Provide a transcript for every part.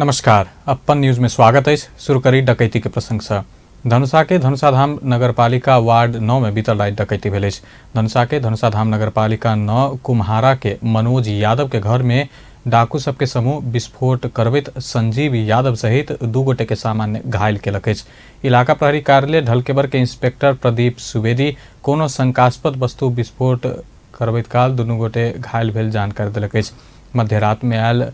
नमस्कार, अपन न्यूज में स्वागत अछि। शुरू करी डकैती के प्रसंग से। धनुषा के धनुषाधाम नगरपालिका वार्ड 9 में बीतल राति डकैती भेल अछि। धनुषा के धनुषाधाम नगरपालिका 9 कुम्हारा के मनोज यादव के घर में डाकू सबके समूह विस्फोट करबैत संजीव यादव सहित 2 गोटे के सामान्य घायल केलक अछि। इलाका प्रहरी कार्यालय ढलकेबर के इंस्पेक्टर प्रदीप सुवेदी कोनो शंकास्पद वस्तु विस्फोट करबैत काल दुनू गोटे घायल भेल जानकारी देलक अछि। मध्यरात में आयल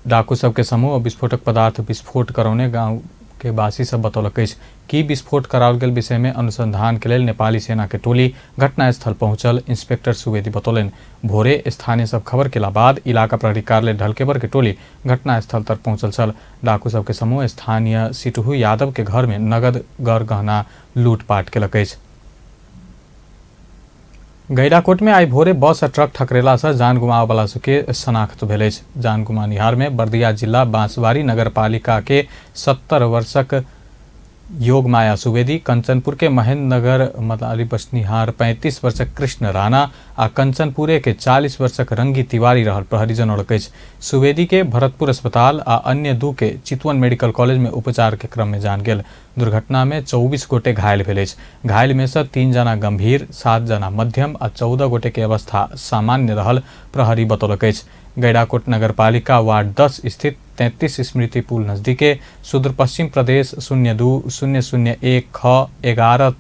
डाकू सबके समूह और विस्फोटक पदार्थ विस्फोट करौने गांव के वासी सब बतौलक अछि कि विस्फोट कराओल गेल विषय में अनुसंधान के लेल नेपाली सेना के टोली घटनास्थल पहुंचल इंस्पेक्टर सुवेदी बतौलनि। भोरे स्थानीय सब खबर केला बाद इलाका प्रहरी कार्यालय ढलकेबर के टोली घटनास्थल तक पहुंचल छल। डाकू सबके समूह स्थानीय सिटहू यादव के घर में नगद गर गहना लूटपाट केलक अछि। गैराकोट में आई भोरे बस आ ट्रक ठकरेला से जान गुमाबऽ वाला सबके शनाख्त भेल अछि। जान गुमानिहार में बर्दिया जिला बांसवाड़ी नगरपालिका के 70 वर्षक योगमाया सुवेदी, कंचनपुर के महेंद्रनगर मदारी बसनिहार 35 वर्षक कृष्ण राणा आ कंचनपुरे के 40 वर्षक रंगी तिवारी रहल प्रहरी जनौलक अछि। सुवेदी के भरतपुर अस्पताल आ अन्य 2 के चितवन मेडिकल कॉलेज में उपचार के क्रम में जान गेल। दुर्घटना में 24 गोटे घायल भेल अछि। घायल में से 3 जना गंभीर, 7 जना मध्यम आ 14 गोटे के अवस्था सामान्य रहल प्रहरी बतौलक अछि। गैराकोट नगरपालिका वार्ड 10 स्थित 33 स्मृति पुल नजदीके सुदूरपश्चिम प्रदेश 02 0 01 ख 11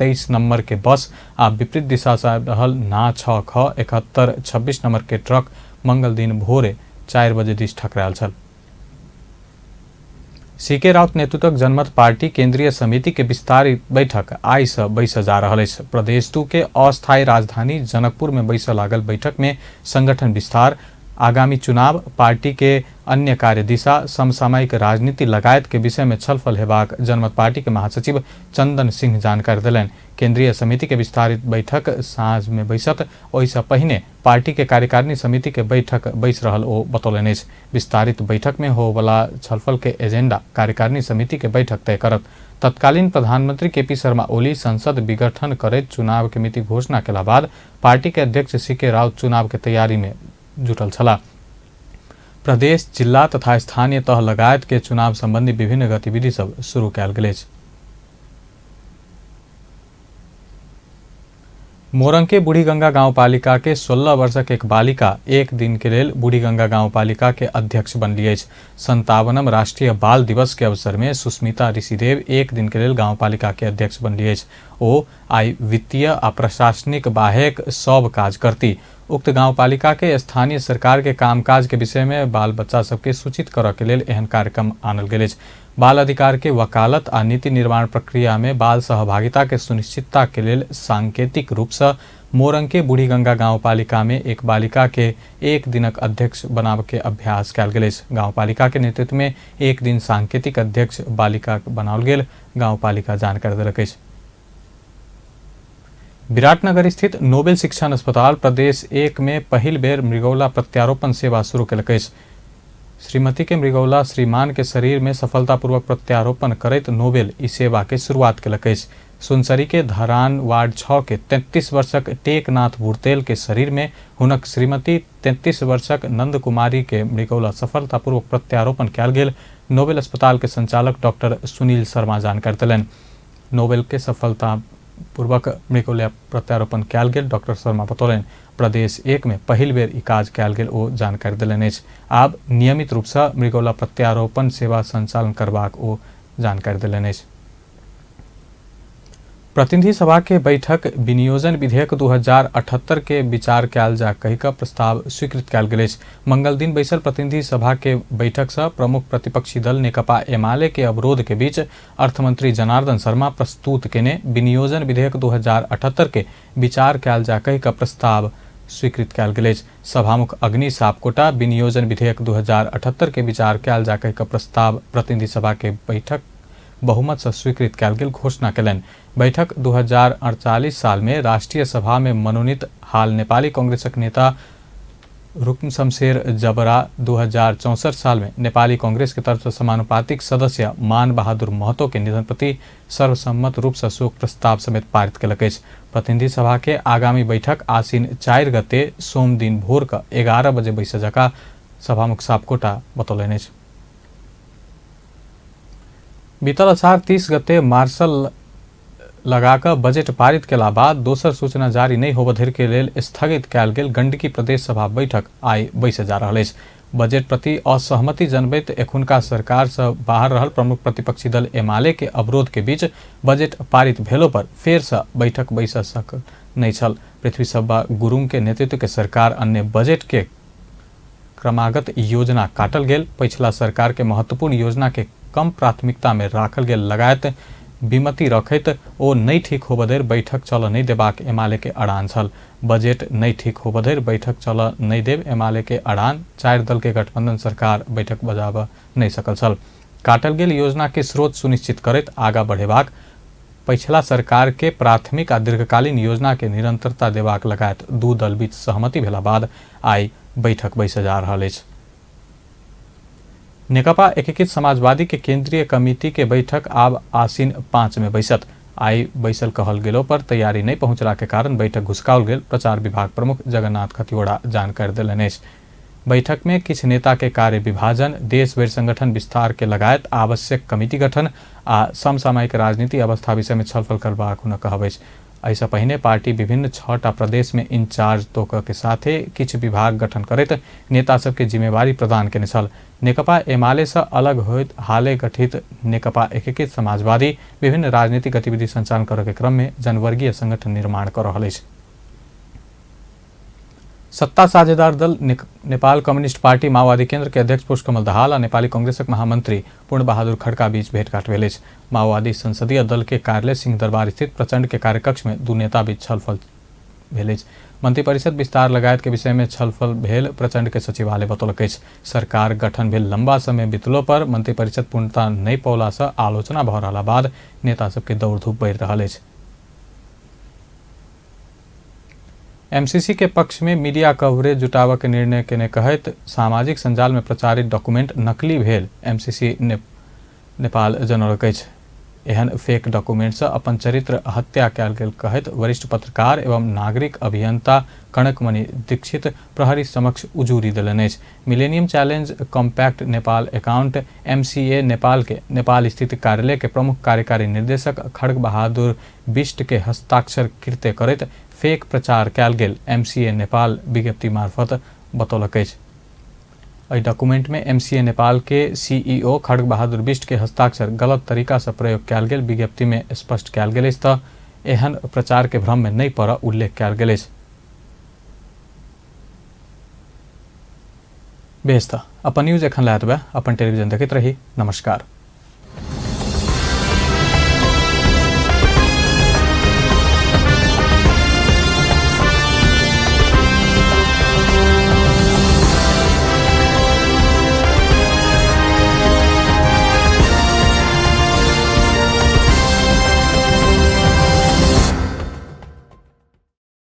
23 नंबर के बस आ विपरीत दिशा से आबि रहल ना 6 ख 71 26 नंबर के ट्रक मंगल दिन भोरे 4 बजे दिस ठकरायल छल। सीके राउत नेतृत्वक जनमत पार्टी केंद्रीय समिति के विस्तारित बैठक आइ से बैसऽ जा रहल अछि। प्रदेश 2 के अस्थायी राजधानी जनकपुर में बैसऽ लागल बैठक में संगठन विस्तार, आगामी चुनाव, पार्टी के अन्य कार्य दिशा, समसामयिक राजनीति लगायत के विषय में छलफल हेबाक जनमत पार्टी के महासचिव चंदन सिंह जानकारी देलनि। केंद्रीय समिति के विस्तारित बैठक साँझ में बैसत, ओहिसँ पहिने पार्टी के कार्यकारिणी समिति के बैठक बैस रहल ओ बतौलनि अछि। विस्तारित बैठक में होवला छलफल के एजेंडा कार्यकारिणी समिति के बैठक तय करत। तत्कालीन प्रधानमंत्री केपी शर्मा ओली संसद विघटन करैत चुनाव के मिति घोषणा केला बाद पार्टी के अध्यक्ष सीके राउत चुनाव के तैयारी में जुटल छलाह। प्रदेश, जिला तथा स्थानीय तह लगायत के चुनाव संबंधी विभिन्न गतिविधि सब शुरू कयल गेल अछि। मोरंग के बूढ़ीगंगा गांवपालिका के 16 वर्षक एक बालिका एक दिन के लेल बूढ़ीगंगा गांवपालिका के अध्यक्ष बनली अछि। 57वां राष्ट्रीय बाल दिवस के अवसर में सुस्मिता ऋषिदेव एक दिन के लेल गांवपालिका के अध्यक्ष बनली अछि। ओ आइ वित्तीय आ प्रशासनिक बाहेक सब काज करती। उक्त गांवपालिका के स्थानीय सरकार के कामकाज के विषय में बाल बच्चा सबके सूचित करऽ के लेल एहन कार्यक्रम आनल गेल अछि। बाल अधिकार के वकालत आ नीति निर्माण प्रक्रिया में बाल सहभागिता के सुनिश्चितता के लेल सांकेतिक रूप से मोरंग के बूढ़ीगंगा गांवपालिका में एक बालिका के एक दिनक अध्यक्ष बनाब के अभ्यास कयल गेल अछि। गांवपालिका के नेतृत्व में एक दिन सांकेतिक अध्यक्ष बालिका बनाओल गेल गांवपालिका जानकारी देलक अछि। विराटनगर स्थित नोबेल शिक्षण अस्पताल प्रदेश 1 में पहिल बेर मृगौला प्रत्यारोपण सेवा शुरू केलक अछि। श्रीमती के मृगौला श्रीमान के शरीर में सफलतापूर्वक प्रत्यारोपण करैत नोबेल ई सेवा के शुरुआत केलक अछि। सुनसरी के धरान वार्ड 6 के 33 वर्षक टेकनाथ भुर्तेल के शरीर में हुनक श्रीमती 33 वर्षक नंद कुमारी के मृगौला सफलतापूर्वक प्रत्यारोपण कयल गेल नोबेल अस्पताल के संचालक डॉक्टर सुनील शर्मा जानकारी देलनि। नोबेल के सफलतापूर्वक मृगौला प्रत्यारोपण कयल गेल डॉक्टर शर्मा बतौलनि। प्रदेश 1 में पहिल बेर ई काज कयल गेल ओ जानकारी देलनि अछि। आब नियमित रूप से मृगौला प्रत्यारोपण सेवा संचालन करबाक ओ जानकारी देलनि अछि। प्रतिनिधि सभा के बैठक विनियोजन विधेयक 2078 के विचार कयल जा कहि कऽ प्रस्ताव स्वीकृत कयल गेल अछि। मंगल दिन बैसल प्रतिनिधि सभा के बैठक से प्रमुख प्रतिपक्षी दल नेकपा एमाले के अवरोध के बीच अर्थमंत्री जनार्दन शर्मा प्रस्तुत केने विनियोजन विधेयक 2078 के विचार कयल जा कहि कऽ प्रस्ताव स्वीकृत कयल गेल अछि। सभामुख अग्नि सापकोटा विनियोजन विधेयक 2078 के विचार कयल जा कहि कऽ प्रस्ताव प्रतिनिधि सभा के बैठक बहुमत से स्वीकृत कयल गेल घोषणा केलनि। बैठक 2048 साल में राष्ट्रीय सभा में मनोनीत हाल नेपाली कांग्रेसक नेता रुक्म शमशेर जबरा 2064 साल में नेपाली कांग्रेस के तरफ से समानुपातिक सदस्य मान बहादुर महतो के निधन प्रति सर्वसम्मत रूप से शोक प्रस्ताव समेत पारित केलक अछि। प्रतिनिधि सभा के आगामी बैठक आश्विन 4 गते सोम दिन भोर के 11 बजे बैसऽ जकाँ सभामुख सापकोटा बतौलनि अछि। बीतल असार 30 गते मार्शल लगाकऽ बजट पारित केला बाद दोसर सूचना जारी नहि होबय धरि के लेल स्थगित कयल गेल गंडकी प्रदेश सभा बैठक आइ बैसय जा रहल अछि। बजट प्रति असहमति जनबैत एखुनका सरकार सँ बाहर रहल प्रमुख प्रतिपक्षी दल एमाले के अवरोध के बीच बजट पारित भेलो पर फेर सँ बैठक बैसय सकल नहि छल। पृथ्वी सभा गुरुंग के नेतृत्व के सरकार अन्य बजट के क्रमागत योजना काटल गेल, पछिला सरकार के महत्वपूर्ण योजना के कम प्राथमिकता में राखल गेल लगायत विमति रखैत ओ नहि ठीक होबय धरि बैठक चलऽ नहि देबाक एमाले के अड़ान छल। बजट नहि ठीक होबय धरि बैठक चलऽ नहि देब एमाले के अड़ान 4 दल के गठबंधन सरकार बैठक बजाबऽ नहि सकल छल। काटल गेल योजना के स्रोत सुनिश्चित करैत आगा बढ़ेबाक, पछिला सरकार के प्राथमिक आ दीर्घकालीन योजना के निरंतरता देबाक लगायत 2 दल बीच सहमति भेला बाद आइ बैठक बैसय जा रहल अछि। नेकपा एकीकृत समाजवादी के केंद्रीय कमिटी के बैठक आब आसिन 5 में बैसत। आइ बैसल कहल गेलो पर तैयारी नहि पहुंचला के कारण बैठक घुसकाओल गेल प्रचार विभाग प्रमुख जगन्नाथ खतिवड़ा जानकारी देलनि अछि। बैठक में किछु नेता के कार्य विभाजन, देश भरि संगठन विस्तार के लगायत आवश्यक कमिटी गठन आ समसामयिक राजनीति अवस्था विषय में छलफल करबाक हुनक कहब अछि। एहिसँ पहिने पार्टी विभिन्न 6टा प्रदेश में इंचार्ज तोकऽ के साथे किछु विभाग गठन करैत नेता सबके जिम्मेवारी प्रदान केने छल। नेकपा एमाले सँ अलग होइत हाले गठित नेकपा एकीकृत समाजवादी विभिन्न राजनीतिक गतिविधि संचालन करऽ के क्रम में जनवर्गीय संगठन निर्माण कऽ रहल अछि। सत्ता साझेदार दल नेपाल कम्युनिस्ट पार्टी माओवादी केंद्र के अध्यक्ष पुष्पकमल दाहाल आ नेपाली कांग्रेसक महामंत्री पूर्ण बहादुर खड़का बीच भेंटघाट भेल अछि। माओवादी संसदीय दल के कार्यालय सिंहदरबार स्थित प्रचंड के कार्यकक्ष में दू नेता बीच छलफल भेल अछि। मंत्रिपरिषद विस्तार लगायत के विषय में छलफल भेल प्रचंड के सचिवालय बतौलक अछि। सरकार गठन भेल लंबा समय बितलो पर मंत्रिपरिषद पूर्णता नहि पौला सँ आलोचना भऽ रहला बाद नेता सबके दौड़धूप बढ़ि रहल अछि। एमसीसी के पक्ष में मीडिया कवरेज जुटाबऽ के निर्णय केने कहैत सामाजिक संजाल में प्रचारित डॉक्यूमेंट नकली भेल एमसीसी नेपाल जनौलक अछि। एहन फेक डॉक्यूमेंट सँ अपन चरित्र हत्या कयल गेल कहैत वरिष्ठ पत्रकार एवं नागरिक अभियंता कणकमणि दीक्षित प्रहरी समक्ष उजूरी देलनि अछि। Millennium challenge compact Nepal account MCA Nepal के नेपाल स्थित कार्यालय के प्रमुख कार्यकारी निर्देशक खड़ग बहादुर बिष्ट के हस्ताक्षर कृत्य करैत फेक प्रचार कयल गेल एमसीए नेपाल विज्ञप्ति मार्फत बतौलक अछि। एहि डॉक्यूमेंट में एमसीए नेपाल के सीईओ खड़ग बहादुर बिष्ट के हस्ताक्षर गलत तरीका से प्रयोग कयल गेल विज्ञप्ति में स्पष्ट कयल गेल अछि तऽ एहन प्रचार के भ्रम में नहि पड़ऽ उल्लेख कयल गेल अछि। बेस तऽ अपन न्यूज एखन लए एतबे। अपन टेलीविजन देखैत रही। नमस्कार।